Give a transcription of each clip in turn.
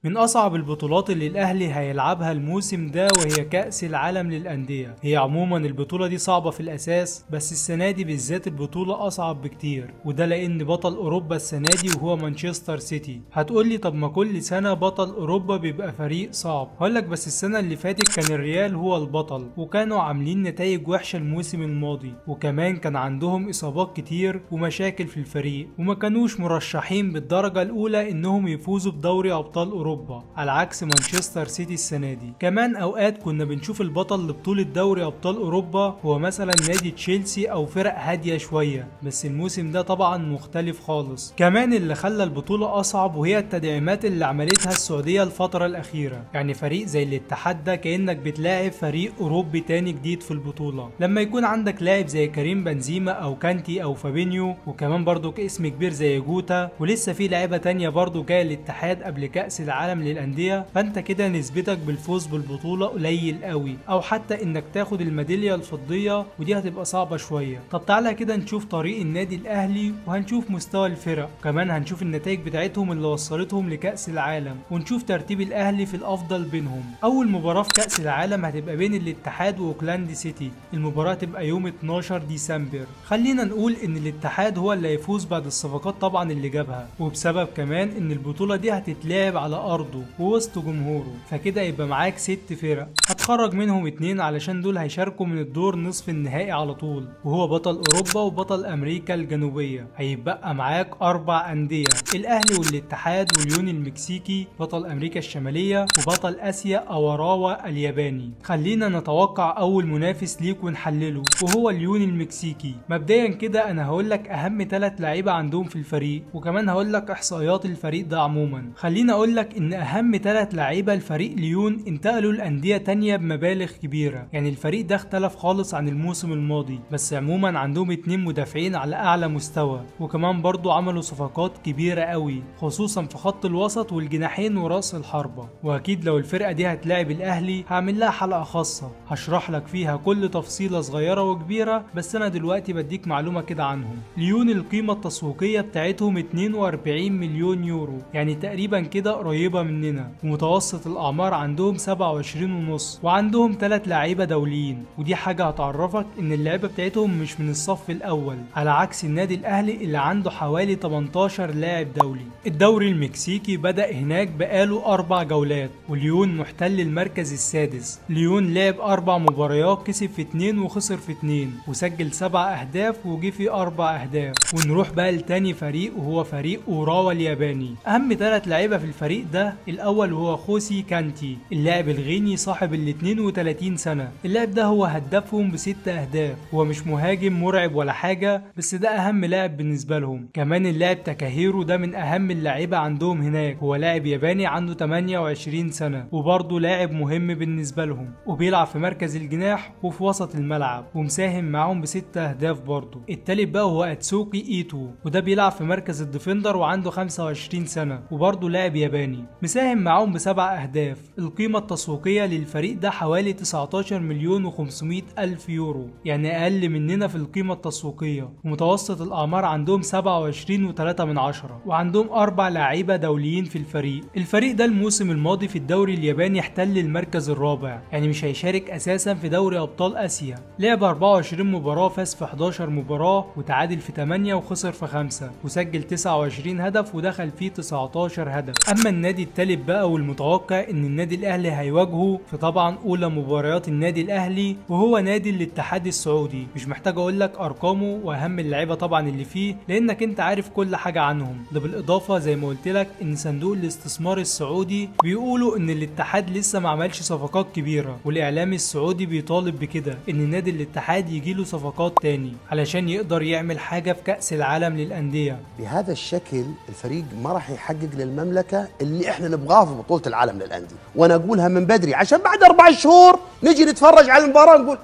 من أصعب البطولات اللي الأهلي هيلعبها الموسم ده وهي كأس العالم للأندية. هي عموما البطولة دي صعبة في الأساس، بس السنة دي بالذات البطولة أصعب بكتير، وده لأن بطل أوروبا السنة دي وهو مانشستر سيتي. هتقولي طب ما كل سنة بطل أوروبا بيبقى فريق صعب، هقولك بس السنة اللي فاتت كان الريال هو البطل وكانوا عاملين نتائج وحشة الموسم الماضي، وكمان كان عندهم إصابات كتير ومشاكل في الفريق، وما كانوش مرشحين بالدرجة الأولى إنهم يفوزوا بدوري أبطال أوروبا، على عكس مانشستر سيتي السنة دي. كمان اوقات كنا بنشوف البطل لبطولة دوري ابطال اوروبا هو مثلا نادي تشيلسي او فرق هادية شوية، بس الموسم ده طبعا مختلف خالص. كمان اللي خلى البطولة اصعب وهي التدعيمات اللي عملتها السعودية الفترة الاخيرة، يعني فريق زي الاتحاد ده كأنك بتلاعب فريق اوروبي تاني جديد في البطولة. لما يكون عندك لاعب زي كريم بنزيما او كانتي او فابينيو، وكمان برضو اسم كبير زي جوتا، ولسه في لعيبة تانية برضو جاية الاتحاد قبل كأس العالم للأندية، فانت كده نسبتك بالفوز بالبطولة قليل قوي، او حتى انك تاخد الميدالية الفضية ودي هتبقى صعبة شوية. طب تعالى كده نشوف طريق النادي الاهلي وهنشوف مستوى الفرق، كمان هنشوف النتائج بتاعتهم اللي وصلتهم لكأس العالم، ونشوف ترتيب الاهلي في الافضل بينهم. اول مباراة في كأس العالم هتبقى بين الاتحاد واوكلاند سيتي، المباراة تبقى يوم 12 ديسمبر. خلينا نقول ان الاتحاد هو اللي هيفوز بعد الصفقات طبعا اللي جابها، وبسبب كمان ان البطولة دي هتتلعب على أرضه ووسط جمهوره، فكده يبقى معاك 6 فرق هتخرج منهم 2 علشان دول هيشاركوا من الدور نصف النهائي على طول، وهو بطل أوروبا وبطل أمريكا الجنوبية. هيبقى معاك 4 أندية، الأهلي والاتحاد واليون المكسيكي بطل أمريكا الشمالية وبطل آسيا أوراوا الياباني. خلينا نتوقع أول منافس ليك ونحلله وهو اليون المكسيكي. مبدئيا كده أنا هقولك أهم 3 لعيبة عندهم في الفريق، وكمان هقولك إحصائيات الفريق ده عموما. خلينا أقولك ان اهم 3 لعيبة لفريق ليون انتقلوا لانديه تانية بمبالغ كبيرة، يعني الفريق ده اختلف خالص عن الموسم الماضي، بس عموما عندهم 2 مدافعين على اعلى مستوى، وكمان برضو عملوا صفقات كبيرة قوي خصوصا في خط الوسط والجناحين وراس الحربة. واكيد لو الفرقة دي هتلاعب الاهلي هعمل لها حلقة خاصة هشرح لك فيها كل تفصيله صغيرة وكبيره، بس انا دلوقتي بديك معلومة كده عنهم. ليون القيمة التسويقية بتاعتهم 42 مليون يورو، يعني تقريبا كده قريبة مننا، ومتوسط الأعمار عندهم 27.5، وعندهم 3 لعيبة دوليين، ودي حاجة هتعرفك إن اللعيبة بتاعتهم مش من الصف الأول، على عكس النادي الأهلي اللي عنده حوالي 18 لاعب دولي. الدوري المكسيكي بدأ هناك بقاله 4 جولات، وليون محتل المركز السادس. ليون لعب 4 مباريات، كسب في 2 وخسر في 2، وسجل 7 أهداف وجي في 4 أهداف. ونروح بقى لتاني فريق وهو فريق أوراوا الياباني. أهم 3 لعيبة في الفريق ده، الاول هو خوسي كانتي اللاعب الغيني صاحب ال 32 سنة، اللاعب ده هو هدافهم ب6 اهداف، هو مش مهاجم مرعب ولا حاجة، بس ده اهم لاعب بالنسبة لهم. كمان اللاعب تاكاهيرو ده من اهم اللعيبة عندهم هناك، هو لاعب ياباني عنده 28 سنة، وبرضه لاعب مهم بالنسبة لهم، وبيلعب في مركز الجناح وفي وسط الملعب، ومساهم معاهم ب6 اهداف برضه. التالت بقى هو اتسوكي ايتو، وده بيلعب في مركز ال defender وعنده 25 سنة، وبرضه لاعب ياباني، مساهم معاهم ب7 أهداف. القيمة التسويقية للفريق ده حوالي 19,500,000 يورو، يعني أقل مننا في القيمة التسويقية، ومتوسط الأعمار عندهم 27.3، وعندهم 4 لعيبة دوليين في الفريق. الفريق ده الموسم الماضي في الدوري الياباني احتل المركز الرابع، يعني مش هيشارك أساسا في دوري أبطال آسيا. لعب 24 مباراة، فاز في 11 مباراة وتعادل في 8 وخسر في 5، وسجل 29 هدف ودخل فيه 19 هدف. أما النادي التالت بقى والمتوقع ان النادي الاهلي هيواجهه في طبعا اولى مباريات النادي الاهلي، وهو نادي الاتحاد السعودي. مش محتاج اقول لك ارقامه واهم اللعيبة طبعا اللي فيه، لانك انت عارف كل حاجة عنهم. ده بالاضافة زي ما قلت لك ان صندوق الاستثمار السعودي بيقولوا ان الاتحاد لسه ما عملش صفقات كبيرة، والاعلام السعودي بيطالب بكده ان نادي الاتحاد يجي له صفقات تاني علشان يقدر يعمل حاجة في كأس العالم للاندية. بهذا الشكل الفريق ما راح يحقق للمملكة اللي احنا نبغاه في بطولة العالم للأندية، وانا اقولها من بدري عشان بعد 4 شهور نجي نتفرج على المباراة نقول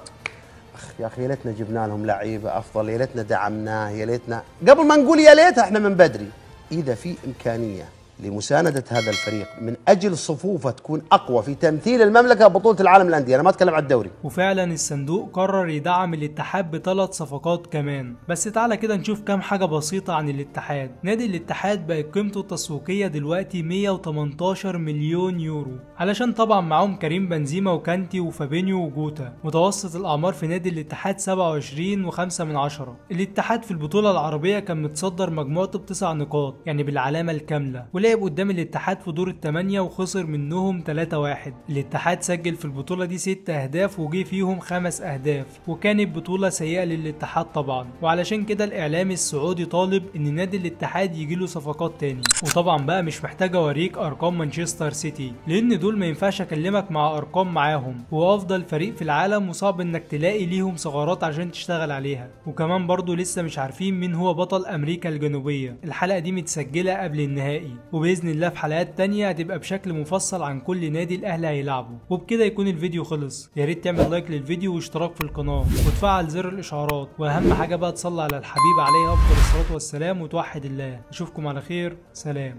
اخ يا اخي يا ليتنا جبنا لهم لعيبة افضل، يا ليتنا دعمناه، يا ليتنا، قبل ما نقول يا ليتها احنا من بدري. اذا في امكانية لمساندة هذا الفريق من أجل صفوفه تكون أقوى في تمثيل المملكة بطولة العالم للأندية. أنا ما أتكلم عن الدوري. وفعلا الصندوق قرر يدعم الاتحاد ب3 صفقات كمان. بس تعالى كده نشوف كام حاجة بسيطة عن الاتحاد. نادي الاتحاد بقت قيمته التسويقية دلوقتي 118 مليون يورو، علشان طبعا معاهم كريم بنزيما وكانتي وفابينيو وجوتا. متوسط الأعمار في نادي الاتحاد 27.5. الاتحاد في البطولة العربية كان متصدر مجموعته ب9 نقاط، يعني بالعلامة الكاملة، ولعب قدام الاتحاد في دور ال8 وخسر منهم 3-1. الاتحاد سجل في البطولة دي 6 أهداف وجي فيهم 5 أهداف، وكانت بطولة سيئة للاتحاد طبعا. وعلشان كده الإعلام السعودي طالب إن نادي الاتحاد يجيله صفقات تاني. وطبعا بقى مش محتاج أوريك أرقام مانشستر سيتي، لأن دول ما ينفعش أكلمك مع أرقام معاهم، هو أفضل فريق في العالم وصعب إنك تلاقي ليهم ثغرات عشان تشتغل عليها. وكمان برضو لسه مش عارفين مين هو بطل أمريكا الجنوبية. الحلقة دي متسجلة قبل النهائي، وبإذن الله في حلقات تانية هتبقى بشكل مفصل عن كل نادي الأهلي هيلعبه. وبكده يكون الفيديو خلص. يا ريت تعمل لايك للفيديو واشتراك في القناة وتفعل زر الإشعارات، وأهم حاجة بقى تصلي على الحبيب عليه أفضل الصلاة والسلام وتوحد الله. أشوفكم على خير، سلام.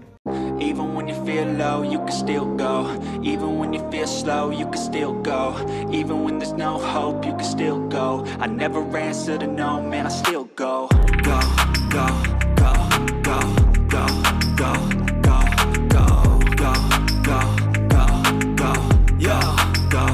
Even when you feel low, you can still go. Even when you feel slow, you can still go. Even when there's no hope, you can still go. I never answer to no, man, I still go.